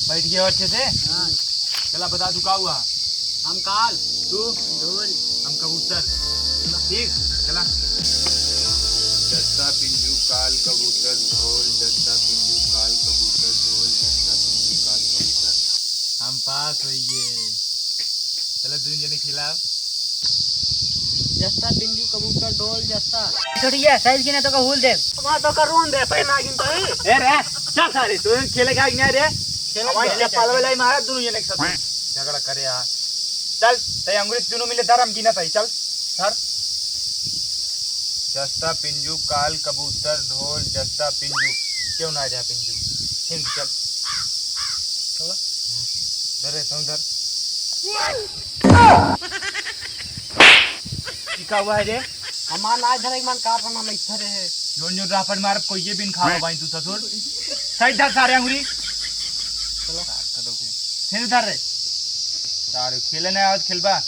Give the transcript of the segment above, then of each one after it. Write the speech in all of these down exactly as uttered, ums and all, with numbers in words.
बैठ गया अच्छे से? हाँ। चला, बता, तू का हुआ? हम काल। तू? ढोल। हम कबूतर। ठीक, चला। जस्ता, पिंजू, काल, कबूतर, ढोल, जस्ता, पिंजू, काल, कबूतर, ढोल, जस्ता, पिंजू, काल, कबूतर। हम पास होइए। चलो, दुनू जने खिलाओ। जस्ता, पिंजू, कबूतर, ढोल, जस्ता। छोटिया, साइज की ना तो का हुल दे। हमारा तो का रोन दे, पे ना गिन तो ही। ए रे, चल सारे, तू खेले का कि नहीं रे? खेले हमारे का। चप्पल वाला ही मारा, दुनू जने एक साथ झगड़ा करे यार। चल, ते अंगुरी दुनू मिले धर, हम गिनत है, चल, धर। जस्ता, पिंजू, काल, कबूतर, ढोल, जस्ता, पिंजू। क्यों ना रहा पिंजू? हिंद, चल। चला। धर रे, तुम धर। ई का हुआ है रे? हमार नाय धरे, मन का अपना नहीं धरे है। जोन जोन रापट मारब, कोई ये बिन खावा भाई तू ससुर। सही धर सारे अंगुरी। चलो। सारे कदम के। फिर धर रे। सारे खेले नहीं आवत, खेलबा।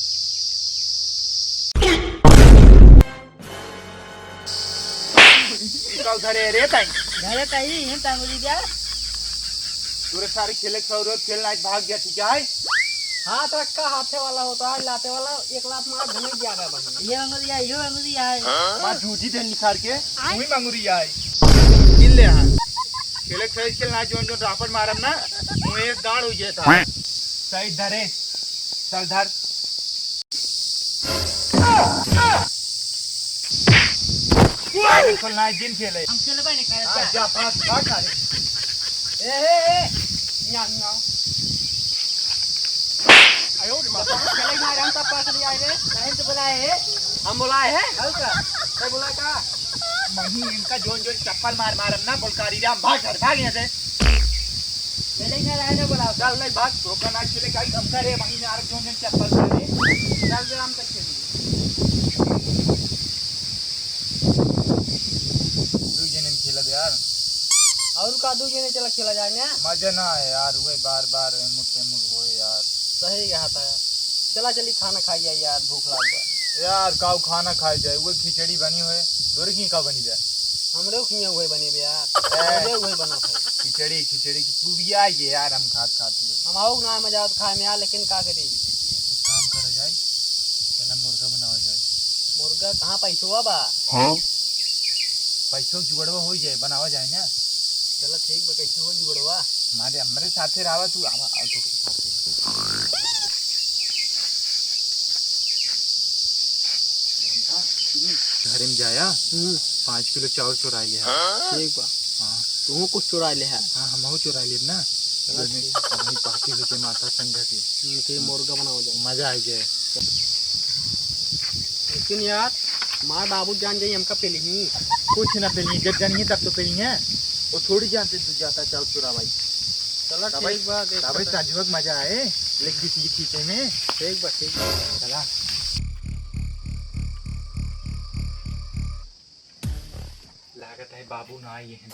ई का उधर है रे ताई? घरे ताई, ये टांगुली जा। तोरे सारे खेले के सौरत खेलना आज भाग गया, ठीक है? हाथ रखा हाथे वाला होता है, लाते वाला एक लात मार घुमक गया बहिन। ये अंगुरिया, यो अंगुरिया है। मार जूठी दे निखार के, वही मंगुरिया है। किन ले हा। खेले खेल खेल ना, जोन जोन रापट मारम ना, मुँह एक दाढ़ हो जाता। सही धरे, चल धर। बिल्कुल ना, जिन खेले। हम खेलबे नहीं करे, हाँ, जा। जा, भाग, भाग, सारे। ए, ए, ए, यहाँ, यहाँ। आयो रे माँ। खेले ना, हम तब पास नहीं आए रे। नहीं तो बुलाए है। हम बुलाए हैं? और का? नहीं बुलाए का? मही इनका जोन जोन चप्पल मार मारम ना, बोलकारी राम, भाग घर, भाग यहाँ से। चले ना, रहे ना बुलाओ। चल नहीं भाग, धोखा ना खेले, काई हम करे, मही में आर जोन जोन चप्पल मारे। चल बे, हम तो खेली। दू जने में खेलब यार। और का दू जने चला खेला जाए ना? मजा ना है यार, वही बार बार एमुक तेमुक होए यार। सही कहा था। चला चली खाना खाई जाए यार, भूख लाग बा। यार, काऊ खाना खाए जाए, वो खिचड़ी बनी होए, तोरे की का बनी बे? हमरे खिया हुए बनी बे यार, ए। हमरे हुए बना था। खिचड़ी, खिचड़ी की तू भी आ ये यार, हम खात खात हुए। हम आओ ना मजा आवत खाए में यार, लेकिन का करी? एक काम करा जाए, चला मुर्गा बनावा जाए। मुर्गा कहाँ पैसवा बा? हाँ? पैसो जुगड़वा हो जाए, बनावा जाए ना। चला ठीक बा, कैसे हो जुगड़वा? हमारे, हमरे साथे रहा तू, आवा, आओ तो साथे। घरे में जाया, हम्म। पाँच किलो चाउर चुराई ले। ठीक बा। हाँ। तू कुछ चुराई ले है? हाँ, हमहू चुराई लेब ना। चला जोने ठीक। अबही पार्टी होके माता संझा के। हम्म, फिर मुर्गा बनावा जाए। मजा आ जाए। लेकिन यार, मार बाबू जान जाई हमका पेलिहीं। कुछ ना पेलिहीं, जब जानिए तब तो पेलिहीं। वो थोड़ी जानते तू जाता चाउर चुरावाई। चला तबे, ठीक बा, देख तबे लेते। संझुआ के मजा आए, लेकिन किसी की खींचे में। ठीक बा, ठीक बा। चला। लागत है बाबू ना आए हैं।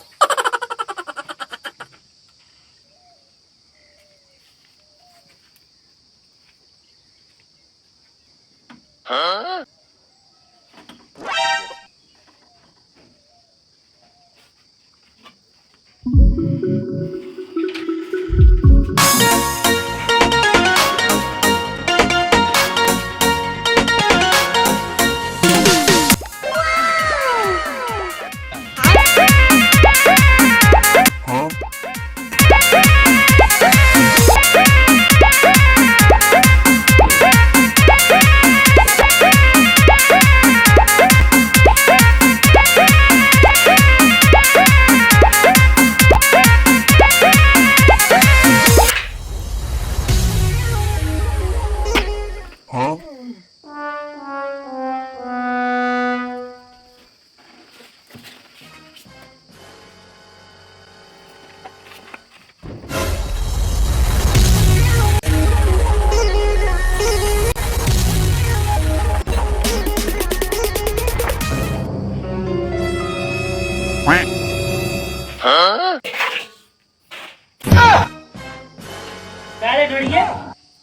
का रे ढोड़िया,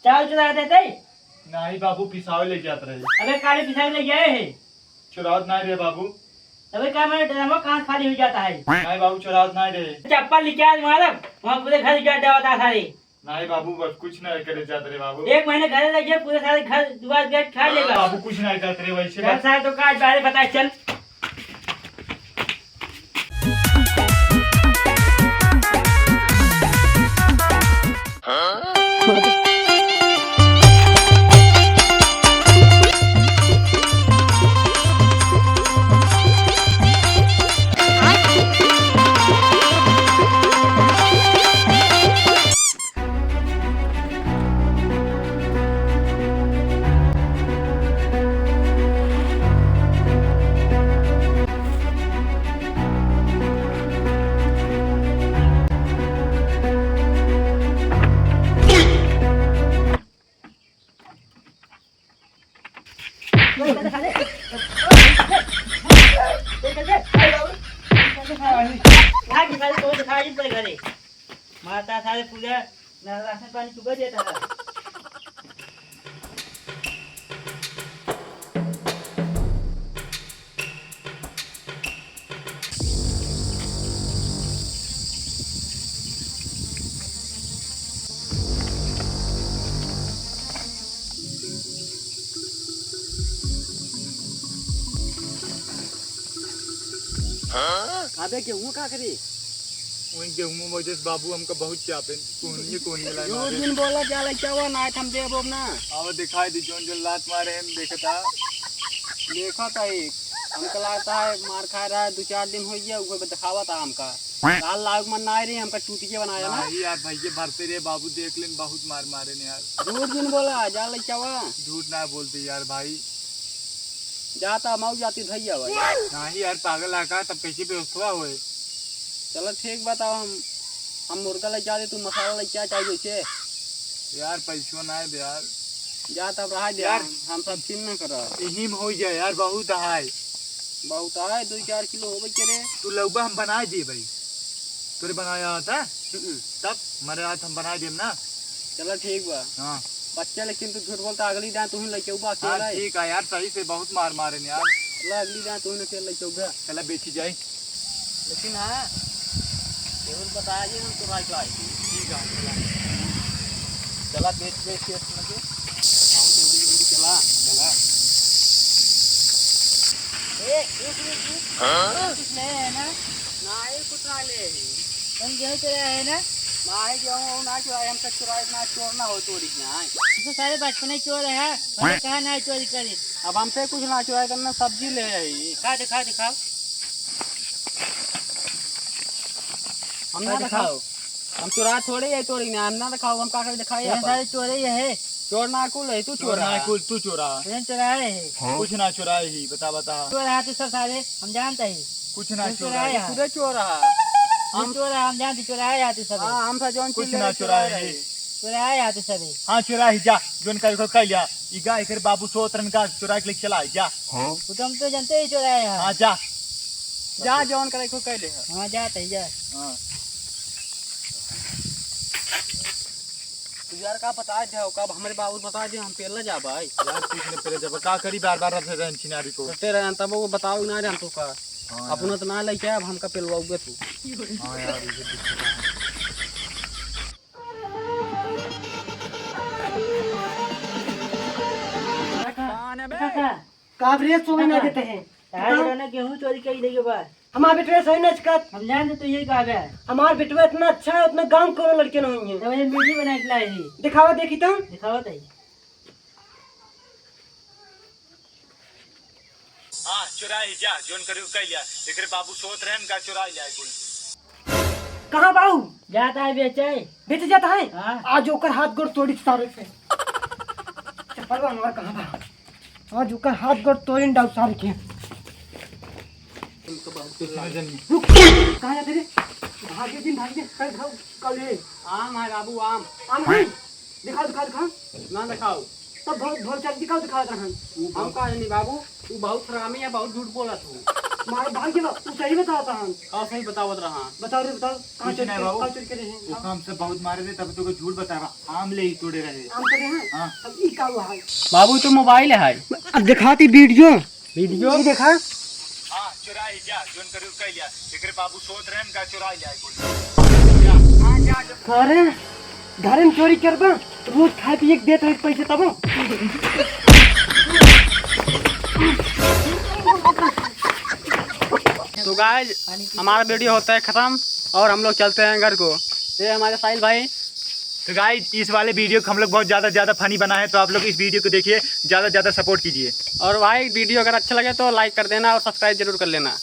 चाउर चुरा देते? नाही बाबू, पिसावे ले जात रहे। अबे का रे पिसावे ले गए है? चुरावत नाही रहे बाबू। अबे का मेरा ड्रामा कहाँ खाली हो जाता है? नाही बाबू, चुरावत नाही रहे। चप्पल निकाल मारब, वहाँ पूरे घर उजाड़ देवता सारे। नहीं बाबू, बस कुछ नहीं करे जात रे बाबू। एक महीने घरे रहिए, पूरे सारे घर दुआर गेट खा लेगा। बाबू कुछ नहीं करत रे वैसे चल बस। सारे तो काज बारे बताए चल। मारता सारे पूरा ना राशन पानी चुका देता है। अबे गेहूं का करे? वही गेहूं में वजह से बाबू हमका बहुत चापे, कोहनिए कोहनिए ला जोर मारे। दिन बोला जा लइका ना, हम देबो ना। अब दिखाई दी जोन जोन लात मारे हैं, देखता। देखा था एक, हमका लागता है मार खा रहा है, दो चार दिन हो गया, वो दिखावा था हमका। काल लाग मन ना रही, हमका चूतिया बनाया ना। नहीं यार, भैया भरते रहे, बाबू देख लेन, बहुत मार मारे ने यार। झूठ जिन बोला, जा लइका। झूठ ना बोलते यार भाई। जाता मऊ जाती भैया भाई। नहीं यार, पागल है का, तब कैसे व्यवस्था होए? चलो ठीक बताओ, हम, हम मुर्गा लइका दे, तू मसाला लइका चाहिए से। यार पैसो ना है यार। जा तब रहा दे यार। हम, हम सब चिन्ह न कर। यही में हो जाए यार, बहुत है। बहुत है, दो चार किलो होबे करे। तू लउबा हम बना दिए भाई, तोरे बनाया था। हम्म। तब मरे रात हम बना देम ना। चला ठीक बा। हाँ। बच्चा लेकिन तू झूठ बोलता, अगली दान तू ही लेके उबा हाँ, अकेला है। ठीक है यार, सही से बहुत मार मारे ने यार। चला अगली दान तू ही अकेला लेके उबा। चला बेची जाए। लेकिन हाँ, जरूर बताया जी हम तो भाई को आई। ठीक है, चला। चला बेच बेच के लगे। बहुत जल्दी जल्दी चला, चला। ए, रुक, रुक, रुक। हाँ? कुछ ले है ना? नाही, कुछ ना ले ही। हम गेहूं चोराए है ना? नाही, गेहूं ना चोराए, हम तो चोराए ना, चोर ना हो, चोरी ना है। तो सारे बचपने चोर है, हाँ? मैंने कहा ना चोरी करे। अब हमसे कुछ ना चोराए, तो ना सब्जी ले आई। खा, दिखा, दिखाओ। हम ना दिखाओ। हम चोरा थोड़े है, चोरी ना, हम ना दिखाओ, हम का कर दिखाई ये अपन। सारे चोर ही है। चोर ना कुल है, तू चोर चोरा ना है। कुल, तू चोरा। ये चोराए है। कुछ ना चोराए ही, बता, बता। चोर है तू सब सारे, हम जानते ही। कुछ ना तू चोरा चोराए है। है। खुदे चोर है। हम हम चोर है, हम जानते चोराए है तू सब। हाँ, हम सब जौन कुछ चीज ना लेके चोराए चोराए है। रहे। चोराए है तू सब। हाँ, चोराए ही, जा, जोन कल को कह लिया। ई गाय कर बाबू सोत रन का चोरा के लेके चला, जा। वो तो हम तो जानते ही चोराए है। हाँ, जा। जा, जौन करे को कह ले है। हाँ, जा तही जा। हाँ। तू यार का बता दे, का हमरे बाबू बता दे, हम पेल ना जा भाई। यार, कुछ नहीं पेल जब का करी, बार बार रखे रहन छिनारी को। करते रहन, तब वो बताओ ना रहन तो का। हाँ, अपना यार। तो ना लेके अब हमका पेलवाओगे तू। हाँ यार, ये दिक्कत है। काका, काका। का रे सोना काका। देते हैं? तारे बताओ। गाना गेहूं चोरी कई देगे बा। हमार बेटवा सही ना चिकात। हम जान दे तो ये का बे। हमार बेटवा इतना अच्छा है, उतना गांव के कोनो लड़के ना होंगे। तो ये वीडियो बना के लाए ही। दिखावा देखी तो। दिखावा तो ही। हाँ, चुराई जा, जोन करी कई लिया। एकरे बाबू सोत रहन का चुराई लिया कुल। कहाँ बाऊ? जाता है बेचे। बेचे जाता है? हाँ। आज ओकर हाथ गोड़ तोड़ी सारे से। चप्पल हमार कहाँ बा? आज ओकर हाथ गोड़ तोड़ी डाल सारे के। रुक, कहाँ जाते रे? भागे दिन, भागे, कल खाओ, कल रे। आम है बाबू, आम। आम है? दिखाओ, दिखाओ, दिखाओ। ना दिखाओ। तब भोल, भोल चल दिखाओ, दिखाओ, दिखाओ। हम कहा नहीं बाबू, तू बहुत हरामी है, बहुत झूठ बोलत हो। मारे भाग गेलो, तू सही बतावत हन। का सही बतावत रहा? बताओ रे, बताओ, कहाँ कुछ चोरी नहीं करे, बाबू। कहाँ चोरी करे हैं? वो काम से बहुत मारे थे, तब तो कोई झूठ बतावा। आम ले ही तोड़े रहे। आम तोड़े हैं? हाँ। अब ई का हुआ है? बाबू, तो मोबाइल है। अब दिखाती वीडियो। वीडियो? ये देखा? हाँ, चुराई जा, जोन करू कई लिया। एकरे बाबू सोत रहन का चुराई लिया कुल। जा। हाँ, जा, जा। अरे, घरे में चोरी करबा, रोज खाए पिए के देत रहे पैसे तब। तो गाइज, हमारा वीडियो होता है ख़त्म और हम लोग चलते हैं घर को। ये हमारे साहिल भाई। तो गाइज, इस वाले वीडियो को हम लोग बहुत ज़्यादा ज़्यादा फनी बनाए हैं, तो आप लोग इस वीडियो को देखिए, ज़्यादा ज़्यादा सपोर्ट कीजिए। और भाई, वीडियो अगर अच्छा लगे तो लाइक कर देना और सब्सक्राइब जरूर कर लेना।